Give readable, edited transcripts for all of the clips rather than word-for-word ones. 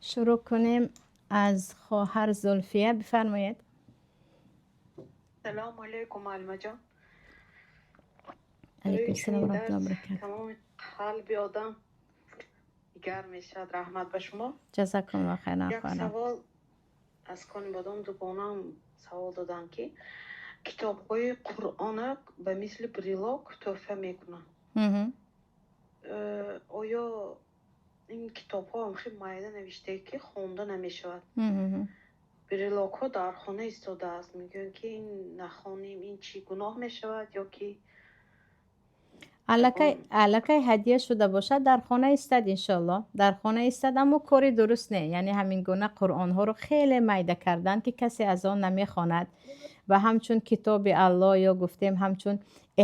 Шурӯъ кунем аз хоҳар Зулфия, бифармоед. Салому алайкум, муаллимаҷон. Алайкум ассалом ва раҳматуллоҳи ва баракатуҳ. Тамоми қалби одам гарм мешавад. Раҳмат ба шумо. Ҷазакумуллоҳ хайран. Як хоҳарам. савол аз Конибодом дугонаам савол додам, ки китобҳои Қуръона ба мисли брелок тӯҳфа мекунанд. Оё ин китобҳо хел майда навиштае, ки хонда намешавад, брелокҳо дар хона истодааст, мегӯянд, ки ин нахонем, ин чӣ, гуноҳ мешавад ё ки? Аллакай ҳадия шуда бошад, дар хона истад, иншоалло, дар хона истад, аммо кори дуруст не. Яъне ҳамин гуна қуръонҳоро хеле майда кардан, ки касе аз он намехонад ва ҳамчун китоби Аллоҳ ё гуфтем ҳамчун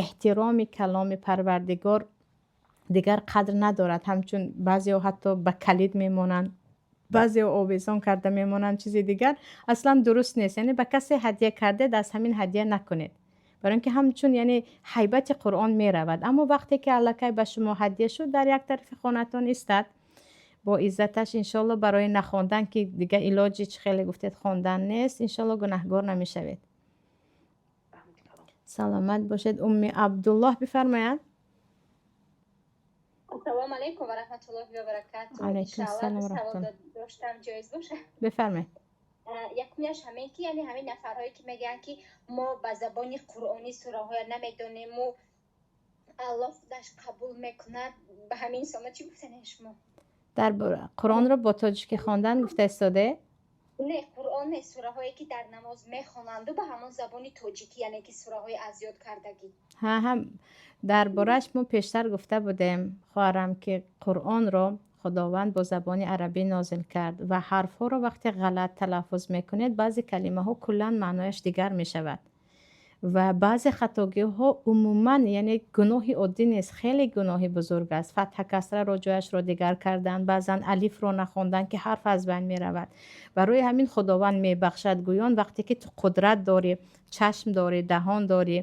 эҳтироми каломи Парвардигор дигар қадр надорад. Ҳамчун баъзеҳо ҳатто ба калид мемонанд, баъзеҳо овезон карда мемонанд, чизи дигар. Аслан дуруст нест. Яъне ба касе ҳадия кардед, аз ҳамин ҳадия накунед, барои ин ки ҳамчун яъне ҳайбати Қуръон меравад. Аммо вақте ки аллакай ба шумо ҳадия шуд, дар як тарафи хонатон истад бо иззаташ, иншоалло. Барои нахондан, ки дигар илоҷи, чӣ хеле гуфтед, хондан нест, иншоалло, гунаҳгор намешавед. Саломат бошед. Умми Абдуллоҳ бифармояд. Ассалому алайкум ва раҳматуллоҳи ва баракатуҳ. Алайкум ассалом ва савол раҳматуллоҳ. доштам, ҷоиз бошад? Бифармоед. Якумяш ҳамин, ки яъне ҳамин нафарҳое, ки мегӯянд, ки мо ба забони қуръонӣ сураҳоя намедонему Аллоҳ худаш қабул мекунад, ба ҳамин инсонҳо чӣ гуфтанед шумо? Дар Қуръонро бо тоҷикӣ хондан гуфта истоде? Не, Қуръон не, сураҳое, ки дар намоз мехонанду ба ҳамон забони тоҷикӣ, яъне ки сураҳои аз ёд кардагӣ. Ҳа, ҳам дар борааш мо пештар гуфта будем, хоҳарам, ки Қуръонро Худованд бо забони арабӣ нозил кард ва ҳарфҳоро вақте ғалат талаффуз мекунед, баъзе калимаҳо куллан маънояш дигар мешавад ва баъзе хатогиҳо умуман яъне гуноҳи оддӣ нест, хеле гуноҳи бузург аст. Фатҳа, касраро ҷояшро дигар кардан, баъзан алифро нахондан, ки ҳарф аз байн меравад. Барои ҳамин Худованд мебахшад гӯён, вақте ки ту қудрат дорӣ, чашм дорӣ, даҳон дорӣ,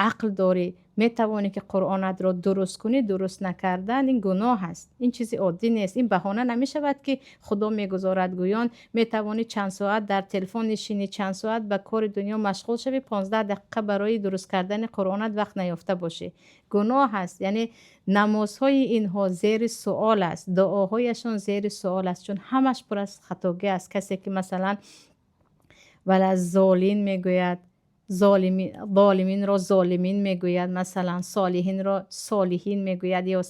ақл дорӣ, метавонӣ, ки Қуръонатро дуруст кунӣ, дуруст накардан ин гуноҳ аст. Ин чизи оддӣ нест, ин баҳона намешавад, ки Худо мегузорад гӯён. Метавонӣ чанд соат дар телефон нишинӣ, чанд соат ба кори дунё машғул шавӣ, 15 дақиқа барои дуруст кардани Қуръонат вақт наёфта бошӣ. Гуноҳ аст. Яъне намозҳои инҳо зери суол аст, дуоҳояшон зери суол аст, чун ҳамаш пур аз хатогӣ аст. Касе ки, масалан, валаззолин мегӯяд, золиминро золимин мегӯяд, масалан, солиҳинро солиҳин мегӯяд ё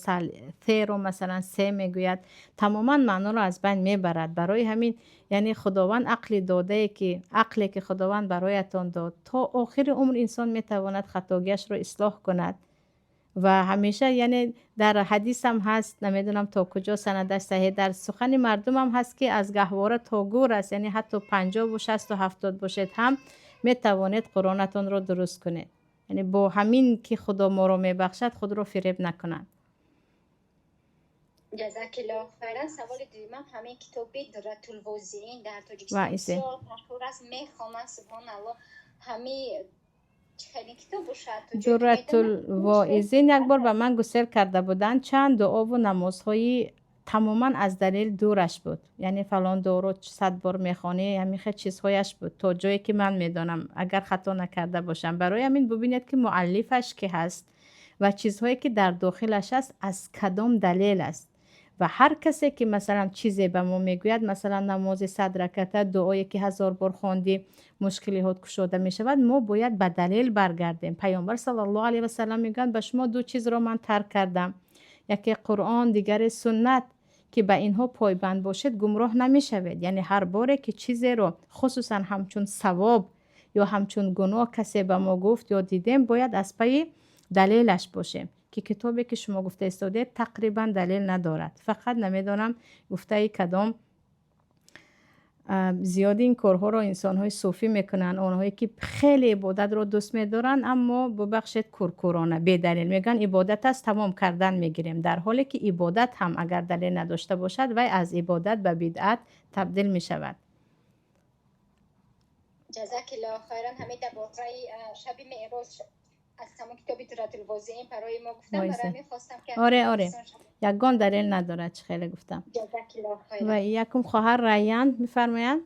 серо, масалан, се мегӯяд, тамоман маъноро аз байн мебарад. Барои ҳамин яъне Худованд ақли додае, ки ақле, ки Худованд бароятон дод, то охири умр инсон метавонад хатогиашро ислоҳ кунад. Ва ҳамеша яъне дар ҳадисам ҳаст, намедонам то куҷо санадаш саҳеҳ, дар сухани мардумам ҳаст, ки аз гаҳвора то гӯр аст. Яъне ҳатто 50-у 60-у 70 бошед ҳам, метавонед Қуръонатонро дуруст кунед. Яъне бо ҳамин, ки Худо моро мебахшад, худро фиреб накунанд. Ҷазакиллоҳ хайран. Саволи дуюмам ҳамин китоби Дуратулвозиин дар Тоҷикистон бисёр машҳур аст, мехонанд, субҳоналлоҳ. Ҳами хеле китоб бошад? Дуратулвоизин як бор ба ман гусел карда буданд, чанд дуову намозҳои тамоман аз далел дураш буд. Яъне фалон дуоро 100 бор мехонӣ, ҳамин хел чизҳояш буд, то ҷое ки ман медонам, агар хато накарда бошам. Барои ҳамин бубинед, ки муаллифаш ки ҳаст ва чизҳое, ки дар дохилаш аст, аз кадом далел аст. Ва ҳар касе, ки, масалан, чизе ба мо мегӯяд, масалан, намози 100 раката, дуое, ки 1000 бор хондӣ, мушкилиҳот кушода мешавад, мо бояд ба далел баргардем. Паёмбар саллаллоҳу алайҳи васалам мегӯянд: «Ба шумо ду чизро ман тарк кардам, яке Қуръон, дигаре суннат, ки ба инҳо пойбанд бошед, гумроҳ намешавед». Яъне ҳар боре ки чизеро, хусусан ҳамчун савоб ё ҳамчун гуноҳ, касе ба мо гуфт ё дидем, бояд аз пайи далелаш бошем, ки китобе, ки шумо гуфта истодед, тақрибан далел надорад. Фақат намедонам гуфтаи кадом. Зиёди ин корҳоро инсонҳои суфӣ мекунанд, онҳое ки хеле ибодатро дӯст медоранд, аммо, бубахшед, куркӯрона, бедалел мегӯянд, ибодат аст, тамом кардан мегирем, дар ҳоле ки ибодат ҳам агар далел надошта бошад, вай аз ибодат ба бидъат табдил мешавад. Ҷазакиллоҳ хайран. Ҳамин дар бораи шаби меъроҷ. Аз ҳамон китоби Дуратулвозиин барои мо гуфтам, барои мехостам ки Оре, оре, ягон далел надорад, чӣ хеле гуфтам. Ва якум хоҳар Райян мефармоянд.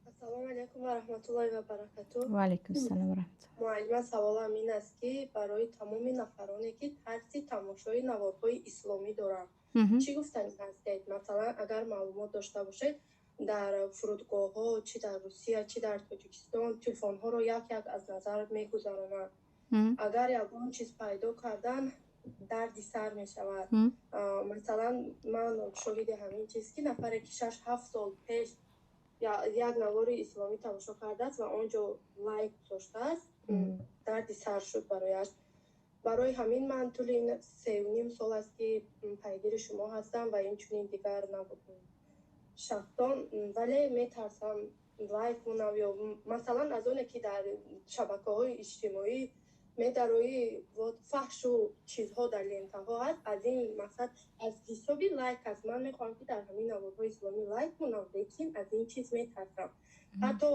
Ассалому алайкум ва раҳматуллоҳи ва баракатуҳ. Ва алайкум ассалом ва раҳматуллоҳ. Муаллима, саволам ин аст, ки барои тамоми нафароне, ки тарси тамошои наворҳои исломӣ доранд, чӣ гуфтани ҳастед? Масалан, агар маълумот дошта бошед, дар фурудгоҳҳо, чӣ дар Русия, чӣ дар Тоҷикистон, телефонҳоро як як аз назар мегузаронанд. Агар ягон чиз пайдо кардан, дарди сар мешавад. Масалан, ман шоҳиди ҳамин чиз, ки нафаре, ки 6-7 сол пеш як навори исломӣ тамошо кардааст ва он ҷо лайк гузоштааст, дарди сар шуд барояш. Барои ҳамин ман тӯли 3.5 сол аст, ки пайгири шумо ҳастам ва инчунин дигар шахсон, вале метарсам лайк кунам ё масалан аз оне, ки дар шабакаҳои иҷтимоӣ медароӣ, фаҳшу чизҳо дар лентаҳо ҳаст. Аз ин мақсад, аз ҳисоби лайк аст, ман мехоҳам, ки дар ҳамин наворҳои исломӣ лайк кунам, лекин аз ин чиз метарсам. Ҳатто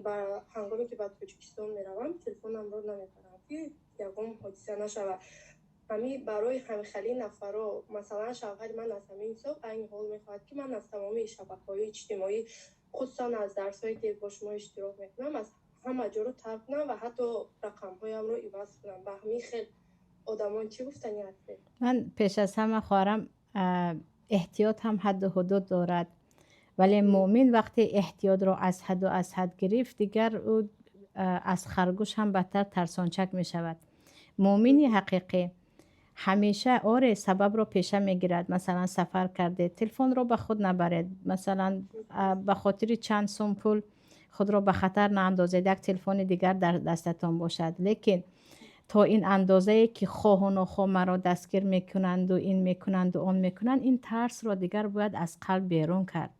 ба ҳангоме, ки ба Тоҷикистон меравам, телефонамро намебарам, ки ягон ҳодиса нашавад. Ҳами барои ҳамихали нафаро, масалан, шавҳари ман аз ҳамин ҳисоб айни ҳол мехоҳад, ки ман аз тамоми шабакаҳои иҷтимоӣ, хусусан аз дарсҳое, ки бо шумо иштирок мекунам, аз ҳама ҷоро тарк кунам ва ҳатто рақамҳоямро иваз кунам. Ба ҳамин хел одамон чӣ гуфтани ҳастед? Ман пеш аз ҳама, хоҳарам, эҳтиёт ҳам ҳадду ҳудуд дорад, вале муъмин вақте эҳтиётро аз ҳад гирифт, дигар ӯ аз харгӯш ҳам бадтар тарсончак мешавад. Муъмини ҳақиқӣ ҳамеша, оре, сабабро пеша мегирад. Масалан, сафар кардед, телефонро ба худ набаред. Масалан, ба хотири чанд сум пул худро ба хатар наандозед, як телефони дигар дар дастатон бошад. Лекин то ин андозае, ки хоҳу нохоҳ маро дастгир мекунанду, ин мекунанду, он мекунанд, ин тарсро дигар бояд аз қалб берун кард.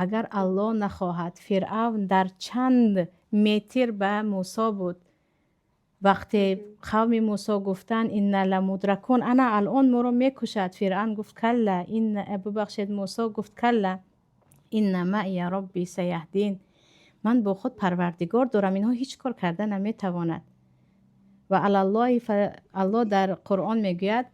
Агар Аллоҳ нахоҳад, Фиръавн дар чанд метр ба Мусо буд. Вақте қавми Мусо гуфтанд: «Инна ламудракун», ана алон моро мекушад, Фиръавн гуфт: «Калла», бубахшед, Мусо гуфт: «Калла, инна маъия робби саяҳдин», ман бо худ Парвардигор дорам, инҳо ҳеҷ кор карда наметавонад. Ва алаллоҳи, Аллоҳ дар Қуръон мегӯяд: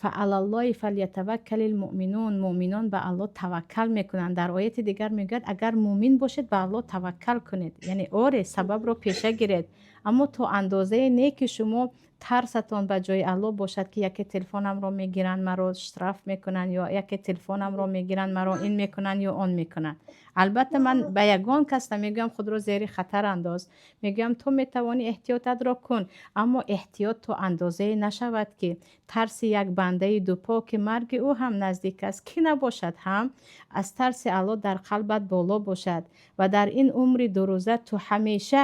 «Фаалаллоҳи фалятаваккалил муъминун», муъминон ба Аллоҳ таваккал мекунанд. Дар ояти дигар мегӯяд: «Агар муъмин бошед, ба Аллоҳ таваккал кунед». Яъне, оре, сабабро пеша гиред, аммо то андозае не, ки шумо тарсатон ба ҷои Аллоҳ бошад, ки яке телефонамро мегиранд, маро штраф мекунанд, ё яке телефонамро мегиранд, маро ин мекунанд ё он мекунанд. Албатта, ман ба ягон кас намегӯям, худро зери хатар андоз. Мегӯям, ту метавонӣ, эҳтиётатро кун, аммо эҳтиёт то андозае нашавад, ки тарси як бандаи дупо, ки марги ӯ ҳам наздик аст, кӣ набошад ҳам, аз тарси Аллоҳ дар қалбат боло бошад ва дар ин умри дурӯза ту ҳамеша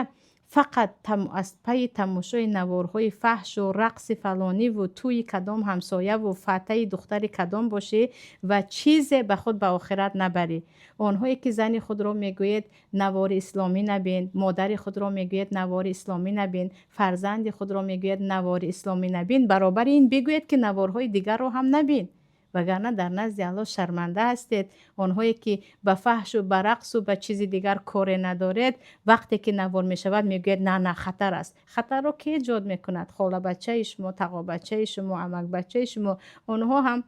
фақат аз пайи тамошои наворҳои фаҳшу рақси фалониву тӯи кадом ҳамсояву фатаи духтари кадом бошӣ ва чизе ба худ ба охират набарӣ. Онҳое ки зани худро мегӯед, навори исломӣ набин, модари худро мегӯед, навори исломӣ набин, фарзанди худро мегӯед, навори исломӣ набин, баробари ин бигӯед, ки наворҳои дигарро ҳам набин, вагарна дар назди Аллоҳ шарманда ҳастед. Онҳое ки ба фаҳшу ба рақсу ба чизи дигар коре надоред, вақте ки навор мешавад, мегӯяд: «На, на, хатар аст». Хатарро ки эҷод мекунад? Холабачаи шумо, тағобачаи шумо, амакбачаи шумо. Онҳо ҳам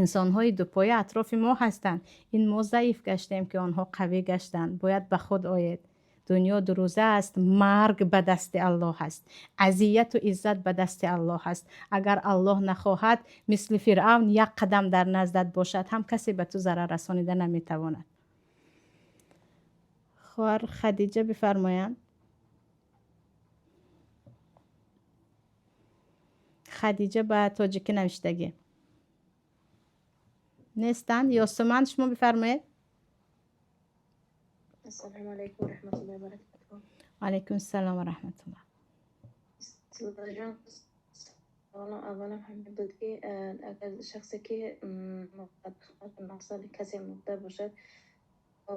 инсонҳои дупоя атрофи мо ҳастанд. Ин мо заиф гаштем, ки онҳо қавӣ гаштанд. Бояд ба худ оед. Дунё дурӯза аст, марг ба дасти Аллоҳ аст, азияту иззат ба дасти Аллоҳ аст. Агар Аллоҳ нахоҳад, мисли Фиръавн як қадам дар наздат бошад ҳам, касе ба ту зарар расонида наметавонад. Хоҳар Хадиҷа бифармоянд. Хадиҷа ба тоҷикӣ навиштагӣ нестанд. Ёсуман, шумо бифармоед. Ассалому алайкум ва раҳматуллоҳи ва баракатуҳ. Алайкум ассалом ва раҳматуллоҳ. Ҷон, саволам аввалам ҳамин буд, ки агар шахсе, ки мақсад касе мурда бошад,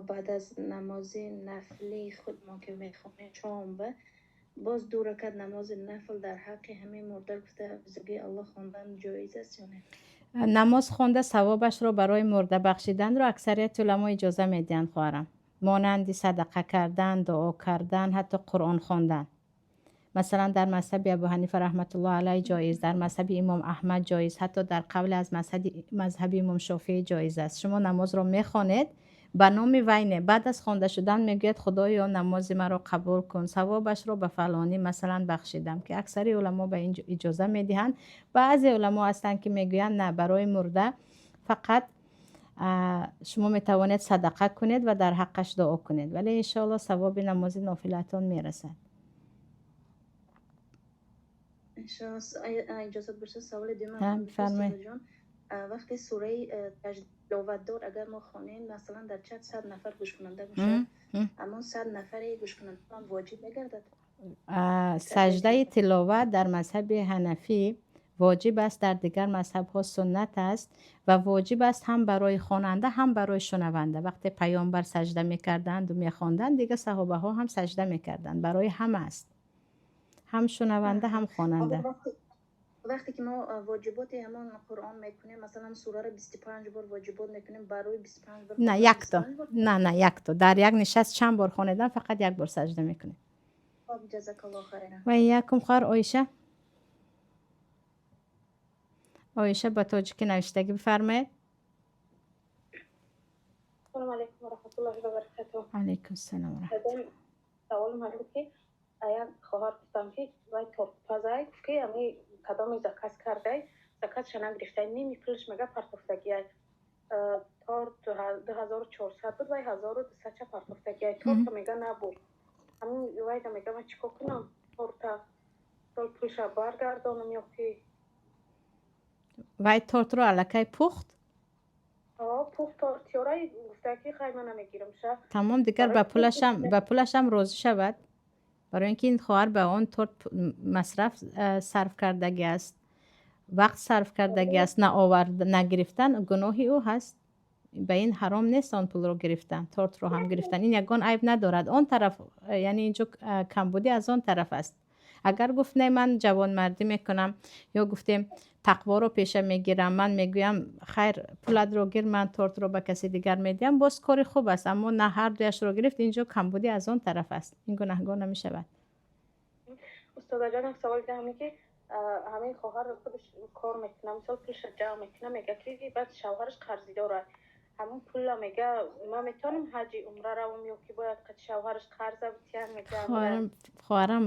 баъд аз намози нафли худ мо ки мехонем шомба, боз ду ракат намози нафл дар ҳаққи ҳамин мурда гуфта бузургии Аллоҳ хондан ҷоиз аст ё не? Намоз хонда, савобашро барои мурда бахшиданро аксарияти уламо иҷоза медиҳанд, хоҳарам, монанди садақа кардан, дуо кардан, ҳатто Қуръон хондан. Масалан, дар мазҳаби Абу Ҳанифа раҳматуллоҳ алайҳ ҷоиз, дар мазҳаби имом Аҳмад ҷоиз, ҳатто дар қавле аз мазҳаби имом Шофеӣ ҷоиз аст. Шумо намозро мехонед ба номи вай не, баъд аз хонда шудан мегӯяд: худоё, намози маро қабул кун, савобашро ба фалонӣ масалан бахшидам, ки аксари уламо ба ин иҷоза медиҳанд. Баъзе уламо ҳастанд, ки мегӯянд на, барои мурда фақат шумо метавонед садақа кунед ва дар ҳаққаш дуо кунед, вале иншоалло савоби намози нофилатон мерасад. Иҷозат бошад, саволи дуюм. Бифармоед. Вақте сураи тиловатдор агар мо хонем, масалан, дар чат 100 нафар гӯшкунанда бошад, ҳамон 100 нафари гӯшкунанда ҳам воҷиб мегардад? Саждаи тиловат дар мазҳаби ҳанафӣ воҷиб аст, дар дигар мазҳабҳо суннат аст ва воҷиб аст ҳам барои хонанда, ҳам барои шунаванда. Вақте паёмбар сажда мекарданду мехонданд, дигар саҳобаҳо ҳам сажда мекарданд. Барои ҳама аст, ҳам шунаванда, ҳам хонанда. Вақте ки мо воҷиботи ҳамон Қуръон мекунем, масалан, сураро 25 бор воҷибот мекунем, барои 25 бор? На, якто, на, якто. Дар як нишаст чанд бор хонедан, фақат як бор сажда мекунем. Ҷазакаллоҳ хайран. Ва якум хоҳар Оиша. Оиша, ба тоҷикӣ навиштагӣ бифармоед. Ассалому алайкум ва раҳматуллоҳи ва баракатуҳ. Алайкум салом ва раҳматуллоҳ. Саволам ҳамин буд, ки як хоҳар гуфтам, ки вай тортпазай, гуфт, ки ами кадоме заказ кардай, заказша нагирифтай, ними пулш мега партофтагиай. Торт 2400 буд, вай 1200-ча партофтагиай. Торта мега набуд. Ҳамин вайда мега, ман чӣ кор кунам? Торта сол пулша баргардонам ё ки? Вай тортро аллакай пухт? Пухт, тортёрай гуфта, ки хай, ман намегирамша. Тамом, дигар ба пулашам розӣ шавад, барои ин ки ин хоҳар ба он торт масраф сарф кардагӣ аст, вақт сарф кардагӣ аст. Наовард, нагирифтан гуноҳи ӯ ҳаст. Ба ин ҳаром нест он пулро гирифтан, тортро ҳам гирифтан, ин ягон айб надорад. Он тараф, яъне инҷо камбудӣ аз он тараф аст. Агар гуфт: не, ман ҷавонмардӣ мекунам, ё гуфтем тақворо пеша мегирам, ман мегӯям: хайр, пулатро гир, ман тортро ба каси дигар медиҳам, боз кори хуб аст. Аммо на, ҳар дуяшро гирифт, инҷо камбудӣ аз он тараф аст, ин гунаҳгор намешавад. Устодаҷон, як савол дига, ҳамин ки ҳамин хоҳар худаш кор мекунад, мисол, пулша ҷамъ мекунад, мега, ки баъд шавҳараш қарздорад, ҳамон пулла мега, ман метавонам ҳаҷи умра равам ё ки бояд қати шавҳараш қарза битиҳам, мега? Хоҳарам,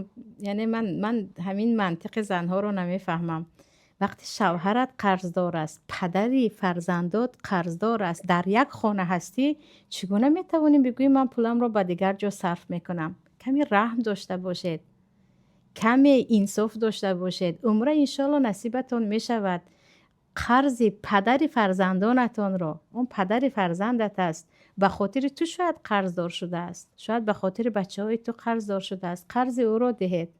яъне ман ҳамин мантиқи занҳоро намефаҳмам. Вақте шавҳарат қарздор аст, падари фарзандот қарздор аст, дар як хона ҳастӣ, чӣ гуна метавонӣ бигӯӣ, ман пуламро ба дигар ҷо сарф мекунам? Каме раҳм дошта бошед, каме инсоф дошта бошед. Умра иншоалло насибатон мешавад. Қарзи падари фарзандонатонро, он падари фарзандат аст, ба хотири ту шояд қарздор шудааст, шояд ба хотири бачаҳои ту қарздор шудааст, қарзи ӯро диҳед.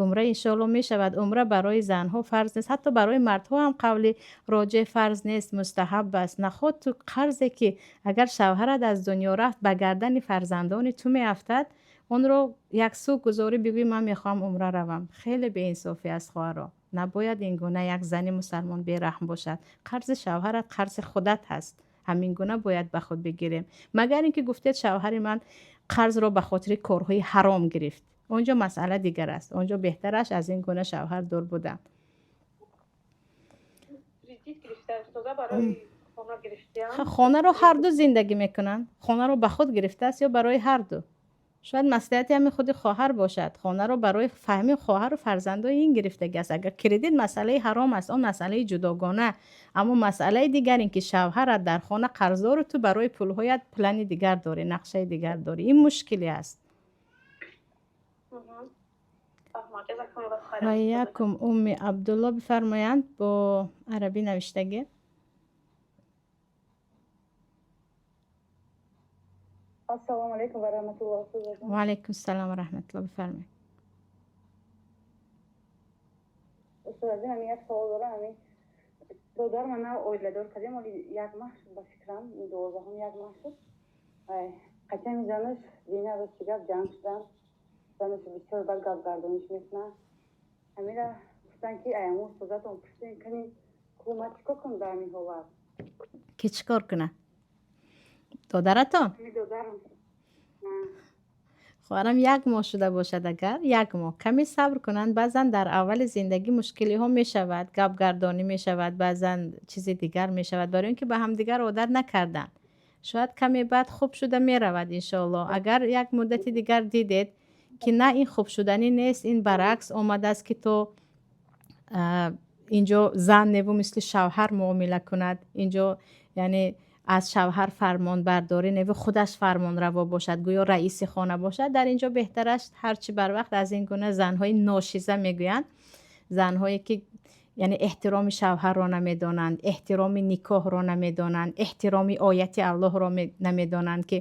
Умра иншоалло мешавад. Умра барои занҳо фарз нест, ҳатто барои мардҳо ҳам қавли роҷеъ фарз нест, мустаҳаб аст. Наход ту қарзе, ки агар шавҳарат аз дунё рафт, ба гардани фарзандони ту меафтад, онро яксӯ гузорӣ, бигӯӣ, ман мехоҳам умра равам, хеле беинсофӣ аст, хоҳаро. Набояд ин гуна як зани мусалмон бераҳм бошад. Қарзи шавҳарат қарзи худат ҳаст, ҳамин гуна бояд ба худ бигирем. Магар ин ки гуфтед, шавҳари ман қарзро ба хотири корҳои ҳаром гирифт, он ҷо масъала дигар аст, он ҷо беҳтараш аз ин гуна шавҳар дур будан. Кредит гирифта, устода, барои хона гирифтиам. Хонаро ҳарду зиндагӣ мекунанд, хонаро ба худ гирифтааст ё барои ҳарду? Шояд маслиҳати ҳамин худи хоҳар бошад, хонаро барои фаҳми хоҳару фарзандои ин гирифтагӣ аст. Агар кредит масъалаи ҳаром аст, он масъалаи ҷудогона, аммо масъалаи дигар ин ки шавҳарат дар хона қарздору ту барои пулҳоят плани дигар дорӣ, нақшаи дигар дорӣ, ин мушкиле аст. Ва якум Умми Абдулло бифармоянд, бо арабӣ навиштагӣ. Ассалому алайкум ва раҳматуллоҳ. Ва алайкум салом ва раҳматуллоҳ, бифармоед. Устод азим, ҳамин як савол дорам. Ҳамин додар мана оиладор кардем, оли як маҳ шуд, ба фикрам, 12-ум як маҳ шуд. Қатъиян занаш дина рости гап ҷанг шудам, занаш бисёр бад гапгардониш мекунад. Ҳамира гуфтанд, ки аяму устозатон пурсем, кани ку ман чӣ кор кунам дар ҳамин ҳолат? Ки чӣ кор кунад додаратон? Ҳамин додарам. Хоҳарам, як моҳ шуда бошад, агар як моҳ каме сабр кунанд. Баъзан дар аввали зиндагӣ мушкилиҳо мешавад, гапгардонӣ мешавад, баъзан чизи дигар мешавад, барои ин ки ба ҳамдигар одат накарданд. Шояд каме баъд хуб шуда меравад, иншоаллоҳ. Агар як муддати дигар дидед, ки на, ин хубшуданӣ нест, ин баръакс омадааст, ки то инҷо зан неву мисли шавҳар муомила кунад, инҷо яъне аз шавҳар фармонбардорӣ неву худаш фармонраво бошад, гӯё раиси хона бошад, дар инҷо беҳтар аст ҳарчи барвақт аз ин гуна занҳои ношиза мегӯянд, занҳое ки яъне эҳтироми шавҳарро намедонанд, эҳтироми никоҳро намедонанд, эҳтироми ояти Аллоҳро намедонанд, ки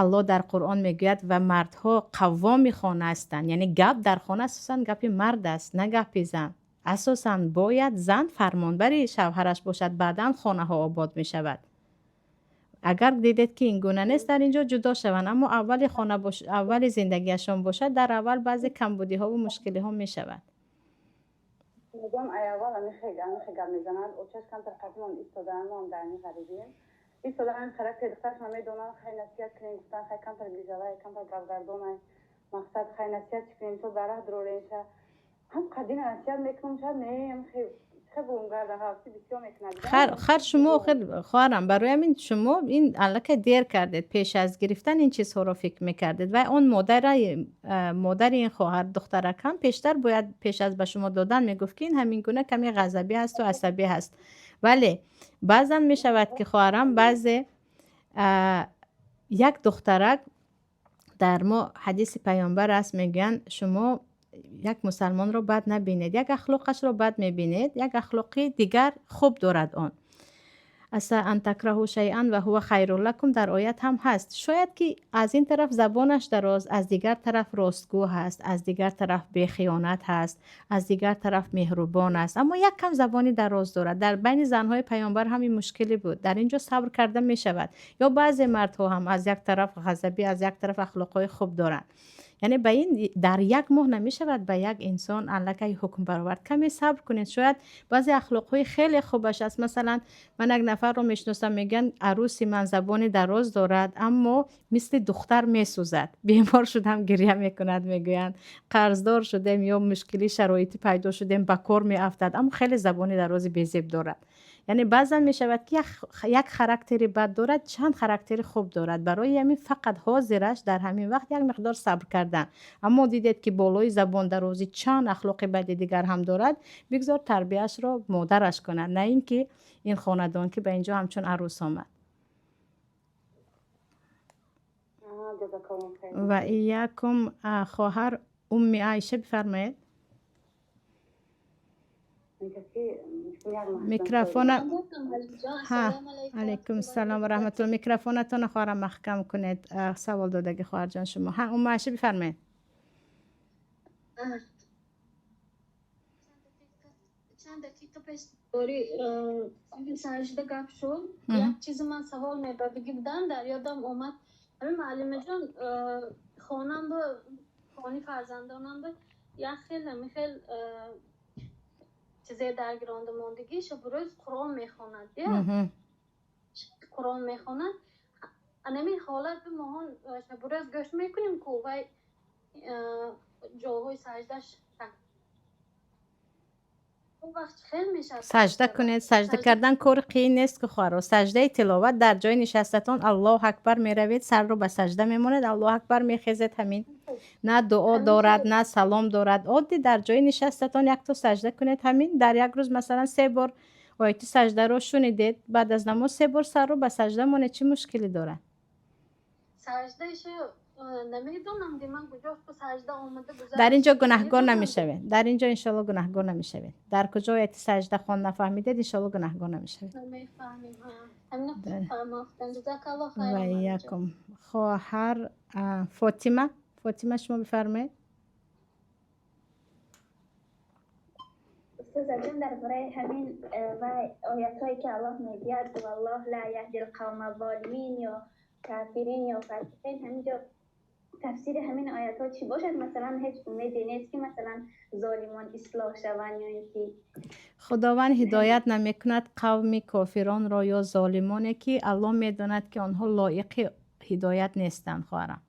Аллоҳ дар Қуръон мегӯяд: ва мардҳо қаввоми хона ҳастанд. Яъне гап дар хона асосан гапи мард аст, на гапи зан. Асосан бояд зан фармонбари шавҳараш бошад, баъдан хонаҳо обод мешавад. Агар дидед, ки ин гуна нест, дар ин ҷо ҷудо шаванд. Аммо аввали хона, аввали зиндагиашон бошад, дар аввал баъзе камбудиҳову мушкилиҳо мешавад. Мегӯям, ай аввал амихе гап мезананд. Очаш камтар қадимон истодаанд, мо ҳам дар ами ғарибием истодаанд. Характери духтарашон медонанд. Хай, насиҳат кунем гуфтан, хай, камтар гижавай, камтар гапгардонай. Мақсад, хай, насиҳат чӣ кунем? Мисол, дар раҳ дуроренша ҳам қадина насиҳат мекунам, шояд не, Хар шумо охир, хоҳарам, барои ҳамин шумо ин аллакай дер кардед. Пеш аз гирифтан ин чизҳоро фикр мекардед. Вай он модари ин хоҳар духтарак ҳам пештар бояд пеш аз ба шумо додан мегуфт, ки ин ҳамин гуна каме ғазабӣ ҳасту асабӣ ҳаст. Вале баъзан мешавад, ки, хоҳарам, баъзе як духтарак дар мо ҳадиси паёмбар аст, мегӯянд: шумо як мусалмонро бад набинед, як ахлоқашро бад мебинед, як ахлоқи дигар хуб дорад он. عسى أن تكرهوا شيئا وهو خير لكم дар оят ҳам ҳаст. Шояд ки аз ин тараф забонаш дароз, аз дигар тараф ростгӯ ҳаст, аз дигар тараф бехиёнат ҳаст, аз дигар тараф меҳрубон аст, аммо як кам забони дароз дорад. Дар байни занҳои паёмбар ҳам ин мушкиле буд. Дар ин ҷо сабр карда мешавад. Ё баъзе мардҳо ҳам аз як тараф ғазабӣ, аз як тараф ахлоқҳои хуб доранд. Яъне ба ин дар як моҳ намешавад ба як инсон аллакай ҳукм баровард. Каме сабр кунед, шояд баъзе ахлоқҳои хеле хубаш аст. Масалан, ман як нафарро мешиносам, мегӯянд: арӯси ман забони дароз дорад, аммо мисли духтар месӯзад. Бемор шудам, гиря мекунад, мегӯянд. Қарздор шудем ё мушкили шароитӣ пайдо шудем, ба кор меафтад, аммо хеле забони дарози безеб дорад. Яъне баъзан мешавад, ки як характери бад дорад, чанд характери хуб дорад. Барои ҳамин фақат ҳозираш дар ҳамин вақт як миқдор сабр кардан. Аммо дидед, ки болои забондарозӣ чанд ахлоқи бади дигар ҳам дорад, бигзор тарбияашро модараш кунад, на ин ки ин хонадон, ки ба инҷо ҳамчун арӯс омад. Ва иякум. Хоҳар Умми Айша, бифармоед. Микрофона. Ҳа, алайкум салом ва раҳматулло. Микрофонатонро, хоҳарам, маҳкам кунед. Савол додагӣ, хоҳарҷон, шумо. Ҳа, Умма Айша, бифармоед. Чанд дақиқа пеш бори сажда гап шуд, як чизи ман савол мебардагӣ будам, дар ёдам омад. Ҳамин, муаллимаҷон, хонам бу, хони фарзандонам бу як хел ҳамин хел чизе даргиронда мондагӣ. Шабу рӯз Қуръон мехонад, Қуръон мехонад. Анамин ҳолат моҳон шабу рӯз гӯш мекунем, ку вай ҷоҳои саждаш Сажда кунед. Сажда кардан кори қиин нест, ки, хоҳаро. Саждаи тиловат дар ҷои нишастатон Аллоҳу акбар меравед, сарро ба сажда мемонед, Аллоҳу акбар, мехезед, ҳамин. На дуо дорад, на салом дорад. Оддӣ дар ҷои нишастатон якто сажда кунед, ҳамин. Дар як рӯз, масалан, се бор ояти саждаро шунидед, баъд аз намоз се бор сарро ба сажда монед, чӣ мушкиле дорад? Намедонам, ман куҷо сажда омада. Дар ин ҷо гунаҳгор намешавед. Дар ин ҷо, иншоалло, гунаҳгор намешавед. Дар куҷо ояти сажда хон нафаҳмидед, иншоалло, гунаҳгор намешавед. Ва иякум. Хоҳар Фотима, Фотима, шумо бифармоед. Устозаҷон, дар бораи ҳамин ва оятҳое, ки Аллоҳ мегӯяд: والله لا يهدي القوم الظالمين ё кафирин ё фасиқин, ҳаминҷо тафсири ҳамин оятҳо чӣ бошад? Масалан, ҳеҷ умеде нест, ки масалан золимон ислоҳ шаванд ё ин ки Худованд ҳидоят намекунад қавми кофиронро ё золимоне, ки Аллоҳ медонад, ки онҳо лоиқи ҳидоят нестанд, хоҳарам.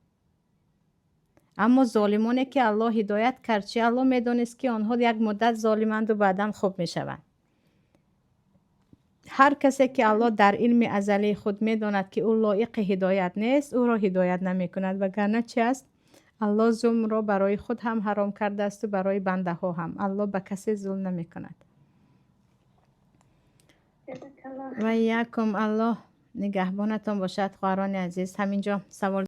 Аммо золимоне, ки Аллоҳ ҳидоят кард, чи Аллоҳ медонист, ки онҳо як муддат золиманду баъдан хуб мешаванд. Ҳар касе, ки Аллоҳ дар илми азалии худ медонад, ки ӯ лоиқи ҳидоят нест, ӯро ҳидоят намекунад. Вагарна чи аст? Аллоҳ зулмро барои худ ҳам ҳаром кардаасту барои бандаҳо ҳам. Аллоҳ ба касе зулм намекунад. Ва якум, Аллоҳ нигаҳбонатон бошад, хоҳарони азиз. Ҳамин ҷо савол.